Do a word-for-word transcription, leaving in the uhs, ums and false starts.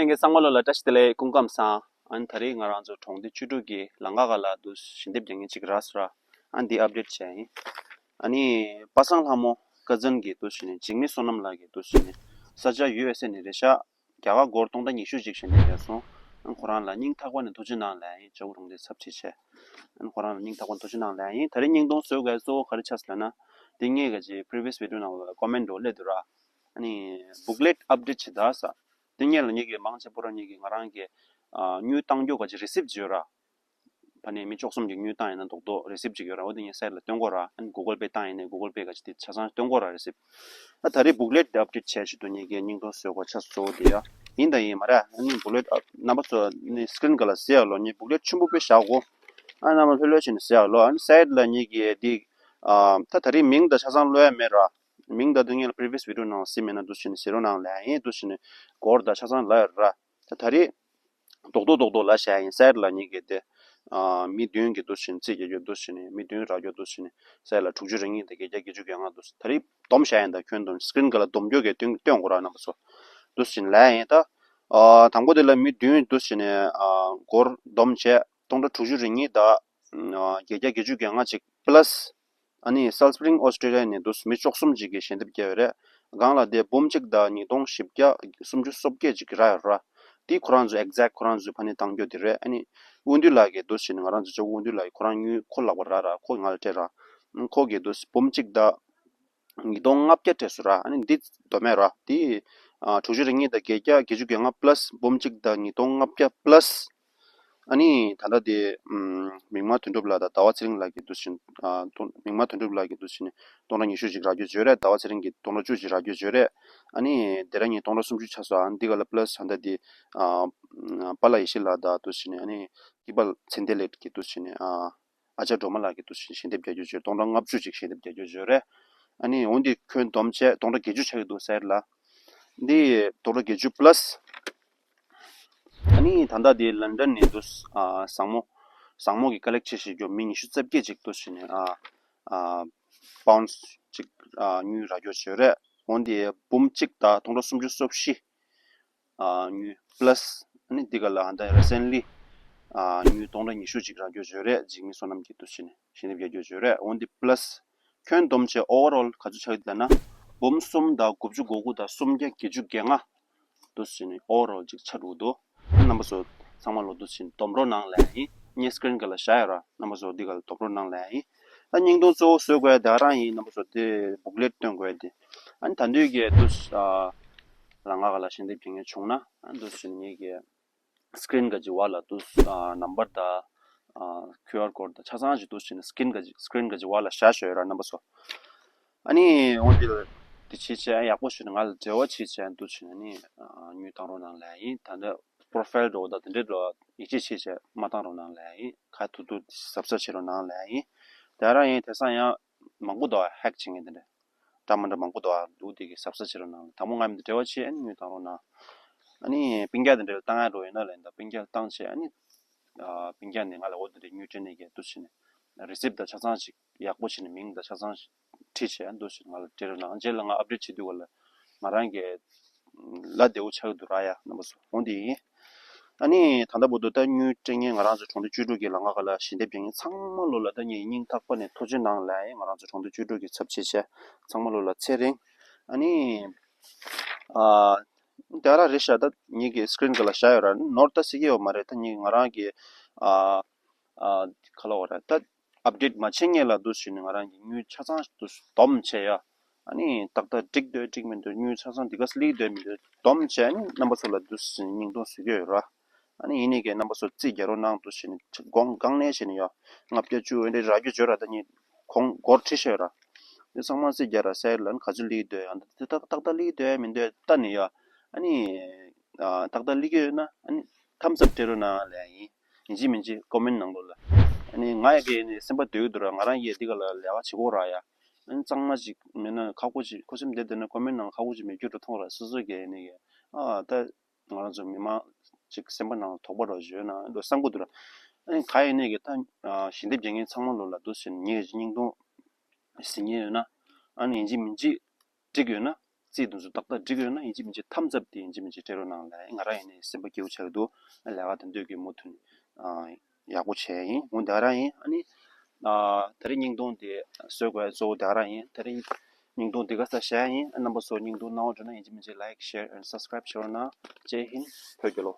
ངས་ཚང་མ་ལོ་ལ་བཀྲ་ཤིས་བདེ་ལེགས། སྐུ་ཁམས་བཟང་། ཨ་ནི་ད་རེས་ང་རང་ཚོ་གྲོང་སྡེ་བཅུ་དྲུག་གི་ལམ་ཁ་ཁ་ལ་འདུག་ཞལ་འདེབས་རྒྱག་མཁན་གཅིག་རག་སོང་ར། ཨ་ནི་འདི་ཨབ་ཌེཊ་བྱས་ཡིན། ཨ་ནི་པ་སངས་ལྷ་མོ་ཀ་ཛན་གྱི་འདུག་ཞུས་ནས། འཇིགས་མེད་བསོད་ནམས་ལགས་ཀྱི་འདུག་ཞུས་ནས། ས་ཆ་ཡུ་ཨེས་ཨེ་ནས་རེད་ཤག་རྒྱ་གར་སྒོར་སྟོང་ཕྲག་ཉི་ཤུ་ཅིག་ཞལ་འདེབས་བརྒྱབ་སོང་། ཨ་ནི་ཁོ་རང་ལ་སྙིང་ཐག་པ་ནས་ཐུགས་རྗེ་གནང་ལབ་ཡིན། ཇོ་བོ་རོང་སྡེའི་ཚབ་བྱས་བྱས། ཨ་ནི་ཁོ་རང་ལ་སྙིང་ཐག་པ་ནས་ཐུགས་རྗེ་གནང་ལབ་ཡིན། ད་རེས་སྙིང་གཏོང་བཟོ་དགོས་གཙོ་བོ་ག་རེ་ཆགས་སོང་ལབ་ན། དེ་ངས་ག་ཅིག་previous video་ནང་ལ་ཀོ་མེན་འདྲ་བོ་སླེབས་འདུག་ར། ཨ་ནི་booklet update་བྱེད་ད་ས། དེ་སྔོན་ལ་ངེད་ཀྱིས་མང་ཆེ་བོ་ར་ངེད་ཀྱིས་ང་རང་གི་ཨ་དངུལ་བཏང་རྒྱུ་ག་ཅིག་receipt་ཅིག་ཡོད་ར། ཕ་ནས་མི་བཅུ་གསུམ་གྱི་དངུལ་བཏང་ཡིན་ན་རྡོག་རྡོག་receipt་ཅིག་ཡོད་ར། འོ་དེ་ངས་site་ལ་སྟོན་དགོས་ར། ཨ་ནི་Google Pay་བཏང་ཡིན་ནའི་Google Pay་ག་ཅིག་དེ་ཆ་ཚང་སྟོན་དགོས་ར་receipt། ཨ་ད་རེས་booklet་དེ་update་བྱས་ཆེད་དུ་ངེད་ཀྱིས་སྙིང་གཏོང་བཟོ་དགོས་ཆགས་སོང་དེ་ཡ། ཡིན་དང་ཡིན་མ་ར། ཨ་ནི་booklet up་རྣམ་པ་ཚོ་ནི་screen་ག་ལ་གཟིགས་ཡ་ལོ། ངས་booklet་ཆེན་པོ་དཔེ་བཞག་གོ། ཨ་རྣམ་པ་ལྷོད་ལྷོད་བྱས་ནས་གཟིགས་ཡ་ལོ། ཨ་ནི་site་ལ་ངེད་ཀྱིས་དེ་ཨ་ད་ད་རེས་མིང་དང་ཆ་ཚང་ལོ་ཡ་མེད་ར། མིང་དང་དེ་ངས་ལ་previous video་ནང་སེམས་མེད་ན་འདུག་བྱས་ནས་ཟེར་རོགས་གནང་ལབ་ཡིན། འདུག་བྱས་ནས་སྒོར་དང་ཆ་ཚང་ལབ་ཡོད་ར། ད་ད་རེས་རྡོག་རྡོག་རྡོག་རྡོག་ལབ་བཞག་ཡིན། site་ལ་ངེད་ཀྱིས་དེ་ཨ་མི་བདུན་གྱི་འདུག་བྱས་ནས་རྩིས་རྒྱག་རྒྱུ་འདུག་བྱས་ནས་མི་བདུན་རག་རྒྱུ་འདུག་བྱས་ནས་site་ལ་དྲུག་ཅུ་རེ་གཉིས་དང་བརྒྱད་བརྒྱ་བརྒྱད་ཅུ་གྱ་ལྔ་འདུག་ད་རེས་སྡོམ་བཞག་ཡིན། ད་ཁྱོན་བསྡོམས་screen་ག་ལ་སྡོམ་རྒྱུ་གས་སྟོན་སྟོན་དགོས་ར་རྣམ་པ་ཚོ། འདུག་བྱས་ནས་ལབ་ཡིན། ད་ཨ་དང་པོ་དེ་ལ་མི་བདུན་འདུག་བྱས་ནས་ཨ་སྒོར་སྡོམ་བྱས་སྟོང་ཕྲག་དྲུག་ཅུ་རེ་གཉིས་དང་ཨ་བརྒྱད་བརྒྱ་བརྒྱད་ཅུ་གྱ་ལྔ་ཅིག་plus ཨ་ནི་Salt Spring Australia་ནས་འདུག་མི་བཅུ་གསུམ་ཅིག་གིས་ཞལ་འདེབས་བརྒྱབ་ཡོད་རེད། སྒང་ལ་དེ་འབུམ་གཅིག་དང་ཉིས་སྟོང་བཞི་བརྒྱ་སུམ་ཅུ་སོ་བརྒྱད་ཅིག་རག་ཡོད་ར། དེ་ཁོ་རང་ཚོ་exact་ཁོ་རང་ཚོའི་ཕ་ནས་བཏང་རྒྱུ་དེ་རེད། ཨ་ནི་དབུ་འདུས་ལགས་ཀྱིས་འདུག་བྱས་ནས་ང་རང་ཚོ་ཅོག་དབུ་འདུས་ལགས་ཀྱིས་ཁོ་རང་དངུལ་ཁོ་ལག་པ་རག་ར། ཁོ་ང་ལ་སྤྲད་ར། ཁོ་གིས་འདུག་འབུམ་གཅིག་དང་ཉིས་སྟོང་ལྔ་བརྒྱ་སྤྲད་སོང་ར། ཨ་ནི་འདི་སྡོམ་མེད་ར། དེ་ཨ་དྲུག་ཅུ་རེ་གཉིས་དང་བརྒྱད་བརྒྱ་བརྒྱད་ཅུ་གྱ་ལྔ་plus་འབུམ་གཅིག་དང་ཉིས་སྟོང་ལྔ་བརྒྱ་plus། ཨ་ནི་ད་ལྟ་དེ་ཨམ་མིག་དམར་དོན་གྲུབ་ལགས་དང་ཟླ་བ་ཚེ་རིང་ལགས་ཀྱིས་འདུག་བྱས་ནས་ཨ་སྟོང་མིག་དམར་དོན་གྲུབ་ལགས་ཀྱིས་འདུག་བྱས་ནས་སྟོང་ཕྲག་ཉི་ཤུ་ཅིག་རག་རྒྱུ་བརྗོད་རེད། ཟླ་བ་ཚེ་རིང་གིས་སྟོང་ཕྲག་བཅུ་ཅིག་རག་རྒྱུ་བརྗོད་རེད། ཨ་ནི་དེ་རིང་ངས་སྟོང་ཕྲག་སུམ་ཅུ་ཆགས་སོང་། ཨ་ནི་འདི་ག་ལ་plus་ད་ལྟ་དེ་ཨ་པཱ་ལགས་ཡེ་ཤེས་ལགས་དང་འདུག་བྱས་ནས་ཨ་ནི་སྐྱིད་པ་ཚེ་བརྟན་ལགས་ཀྱིས་འདུག་བྱས་ནས་ཨ་ཨ་ཅག་སྒྲོལ་མ་ལགས་ཀྱིས་འདུག་བྱས་ནས་ཞལ་འདེབས་རྒྱག་རྒྱུ་བརྗོད། སྟོང་ཕྲག་ལྔ་བཅུ་ཅིག་ཞལ་འདེབས་རྒྱག་རྒྱུ་བརྗོད་རེད། ཨ་ནི་འོ་འདི་ཁྱོན་བསྡོམས་བྱས་སྟོང་ཕྲག་བརྒྱད་ཅུ་ཆགས་ཀྱི་འདུག་site་ལ། འདི་སྟོང་ཕྲག་བརྒྱད་ཅུ་plus། ཨ་ནི་ད་ལྟ་འདི་London་ནས་འདུག་ཨ་བཟང་མོ་བཟང་མོ་གིས་collect་བྱེད་བཞིན་རྒྱུ་མི་ཉི་ཤུ་རྩ་བརྒྱད་ཅིག་འདུག་བྱས་ནས་ཨ་ཨ་pounds་ཅིག་ཨ་དངུལ་རག་རྒྱུ་བརྗོད་རེད། འོ་འདི་འབུམ་གཅིག་དང་སྟོང་ཕྲག་སུམ་ཅུ་སོ་བཞི་ཨ་དངུལ་plus་ཨ་ནི་འདི་ག་ལ་ཨ་ད་recently་ཨ་དངུལ་སྟོང་ཕྲག་ཉི་ཤུ་ཅིག་རག་རྒྱུ་བརྗོད་རེད། འཇིགས་མེད་བསོད་ནམས་ཀྱིས་འདུག་བྱས་ནས་ཞལ་འདེབས་རྒྱག་རྒྱུ་བརྗོད་རེད། འོ་འདི་plus་ཁྱོན་བསྡོམས་བྱས་overall་ག་ཚོད་ཆགས་ཀྱི་ལབ་ན་འབུམ་གསུམ་དང་དགུ་བཅུ་གོ་དགུ་དང་སུམ་བརྒྱ་བརྒྱད་ཅུ་གྱ་ལྔ་འདུག་བྱས་ནས་overall་ཅིག་ཆགས་འགྲོ་གི་འདུག་རྣམ་པ་ཚོ་ཚང་མ་ལོ་འདུག་བྱས་ནས་སྡོམ་རོགས་གནང་ལབ་ཡིན། ངས་screen་ག་ལ་བཞག་ཡོད་ར། རྣམ་པ་ཚོ་འདི་ག་ལ་སྡོམ་རོགས་གནང་ལབ་ཡིན། ད་སྙིང་གཏོང་གཙོ་བོ་བཟོ་དགོས་ཡ་དེ་རང་ཡིན། རྣམ་པ་ཚོ་དེ་booklet་སྟོན་དགོས་ཡ་དེ། ཨ་ནི་ད་འདོད་ཀྱི་འདུག་ཨ་ལ་ང་ག་ལ་ཞལ་འདེབས་རྒྱག་མཁན་བྱུང་ན་ཨ་འདུག་བྱས་ནས་ངེད་ཀྱི་screen་ག་ཅིག་བར་ལ་འདུག་ཨ་number་དང་ཨ་QR code་དང་ཆ་ཚང་ཅིག་འདུག་བྱས་ནས་screen་ག་ཅིག་screen་ག་ཅིག་བར་ལ་བཞག་བཞག་ཡོད་ར་རྣམ་པ་ཚོ། ཨ་ནི་འོ་འདི་ལ་འདི་བྱེད་བྱས་ཡག་པོ་ཞུ་ན་ང་ལ་འབྲེལ་བ་བྱེད་བྱས་འདུག་བྱས་ནས་ཨ་དངུལ་བཏང་རོགས་གནང་ལབ་ཡིན། ད་ལྟ་profile་འགྲོ་ད་དེ་འདྲའི་འགྲོ་ཡིད་ཆེས་བྱེད་བྱས་མ་བཏང་རོགས་གནང་ལབ་ཡིན། ག་ཐུབ་ཐུབ་གཟབ་གཟབ་བྱེད་རོགས་གནང་ལབ་ཡིན། དེ་རང་ཡིན། དེང་སང་ཡང་མང་པོ་འདུག hack་བྱེད་མཁན་དེ་འདྲ་འདྲ་མི་འདྲ་མང་པོ་འདུག་འདུག་དེ་གི་གཟབ་གཟབ་བྱེད་རོགས་གནང་། དང་པོ་ང་མི་འདྲ་བ་བྱེད་ཨ་ནི་དངུལ་བཏང་རོགས་གནང་། ཨ་ནི་སྤུན་ཀྱག་དེ་འདྲ་བཏང་ཡ་འགྲོ་ཡིན་ན་ལན་ད་སྤུན་ཀྱག་བཏང་བྱས་ཨ་ནི་ཨ་སྤུན་ཀྱག་ནས་ང་ལ་འོ་དེ་འདྲའི་དངུལ་སྤྲད་ནས་གས་འདུག་བྱས་ནས་receipt་དང་ཆ་ཚང་ཞིག་ཡག་པོ་བྱས་ནས་མིང་དང་ཆ་ཚང་ཞིག་བྲིས་བྱས་འདུག་བྱས་ནས་ང་ལ་སྤྲད་རོགས་གནང་། རྗེས་ལ་ང་update་བྱེད་དུས་ག་ལ་ང་རང་གི་ལ་བདེ་བོ་ཆགས་འདུག་ར་ཡ་རྣམ་པ་ཚོ། འོ་འདི་ཡིན། ཨ་ནི་ད་ལྟ་བར་དུ་ད་དངུལ་སྤྲད་མཁན་ང་རང་ཚོ་གྲོང་སྡེ་བཅུ་དྲུག་གི་ལམ་ཁ་ཁ་ལ་ཞལ་འདེབས་རྒྱག་མཁན་ཚང་མ་ལོ་ལ་ད་ངས་སྙིང་ཐག་པ་ནས་ཐུགས་རྗེ་གནང་ལབ་ཡིན། ང་རང་ཚོ་གྲོང་སྡེ་བཅུ་དྲུག་གི་ཚབ་བྱེད་བྱས་ཚང་མ་ལོ་ལ་ཚེ་རིང་། ཨ་ནི་ཨ་དེ་ར་རེད་ཤག་ད་ངེད་ཀྱི་screen་ག་ལ་བཞག་ཡོད་ར། ནོར་ད་སྲིད་ཀྱི་ཡོད་མ་རེད། ད་ངེད་ང་རང་གི་ཨ་ཨ་ག་ལ་བ་ར་ད་update་མ་བྱེད་སྔོན་ལ་འདུག་བྱས་ནས་ང་རང་གི་དངུལ་ཆ་ཚང་འདུག་སྡོམ་བྱས་ཡ། ཨ་ནི་ཏག་ཏག་འགྲིག་འདོད་འགྲིག་མི་འདོད་དངུལ་ཆ་ཚང་འདི་ག་སླེབས་འདོད་མི་འདོད་སྡོམ་བྱས་ནས་རྣམ་པ་ཚོ་ལ་འདུག་སེ་སྙིང་གཏོང་བཟོ་གི་ཡོད་ར། ཨ་ནི་ཡིན་ནའི་གི་རྣམ་པ་ཚོ་རྩིས་རྒྱག་རོགས་གནང་འདུག་བྱས་ནས་དགོངས་དགོངས་ནས་བྱས་ནས་ཡ་ལྔ་བརྒྱ་བཅུ་འདི་འདྲ་རག་རྒྱུ་བརྗོད་ར། ད་ནི་གོང་སྒོར་ཁྲི་ཤོད་ར། འདི་ཚང་མ་རྩིས་རྒྱག་ར་ཟེར་ལ་ནི་ག་ཚོད་སླེབས་འདོད་ཡང་འདི་ཏག་ཏག་ཏག་སླེབས་འདོད་མི་འདོད་ལྟ་ནས་ཡ། ཨ་ནི་ཏག་ཏག་སླེབས་ཀྱི་ཡོད་ན་ཨ་ནི་thumbs up་སྤྲད་རོགས་གནང་ལབ་ཡིན། ཡིན་གཅིག་མིན་གཅིག་ཀོ་མེན་ནང་ལོགས་ལ། ཨ་ནི་ང་ཡི་གི་ནི་སེམས་པ་སྡུག་གི་འདུག་ར། ང་རང་གིས་འདི་ག་ལ་ལས་ཀ་བྱེད་དགོས་ར་ཡ། ཨ་ནི་གཙང་མ་ཅིག་མེད་ན་ཁག་པོ་ཅིག་ཁུ་སིམ་བསྡད་བསྡད་ན་ཀོ་མེན་ནང་ཁག་པོ་ཅིག་མེད་རྒྱུ་འདྲ་མཐོང་ར། སོ་སོ་གིས་ནི་གི་ཨ་ད་ང་རང་ཚོ་མི་མང་ཅིག་སེམས་པ་ནང་དོགས་པ་འདྲ་བྱོས་ན་འདྲ་བསམ་གི་འདུག་ར། ཨ་ནི་ག་ཡིན་ནའི་གི་ད་ཞལ་འདེབས་རྒྱག་མཁན་ཚང་མ་ལོ་ལ་འདུག་ཟེར་ནས་ངས་སྙིང་གཏོང་ཟེར་མཁན་ཡོད་ན། ཨ་ནི་ཡིན་གཅིག་མིན་གཅིག་འགྲིག་ཡོད་ན་ རྩིས་དེ་ཚོ་ཏག་ཏག་འགྲིག་ཡོད་ན་ཡིན་གཅིག་མིན་གཅིག་འཐམ་ཚབ་དེ་ཡིན་གཅིག་མིན་གཅིག་སྤྲད་རོགས་གནང་ལ། ང་རང་ཡིན་ནའི་སེམས་པ་སྐྱིད་པོ་ཆགས་ཀྱི་འདུག་ལས་ཀ་དེ་འདོད་ཀྱི་མུ་མཐུད་ནས་ཡག་པོ་བྱས་ཡིན། འོ་དེ་ག་རང་ཡིན། ཨ་ནི་ཨ་ད་རེས་བརྙན་ཐུང་དེ་བཟོ་དགོས་གཙོ་བོ་དེ་ག་རང་ཡིན། ད་རེས་བརྙན་ཐུང་དེ་ག་ས་བཞག་ཡིན། རྣམ་པ་ཚོ་བརྙན་ཐུང་སྣང་བ་འགྲོ་ན་ཡིན་གཅིག་མིན་གཅིག་like, share and subscribe བྱེད་རོགས་གནང་། ཇེ་ཧིན། བོད་རྒྱལ་ལོ།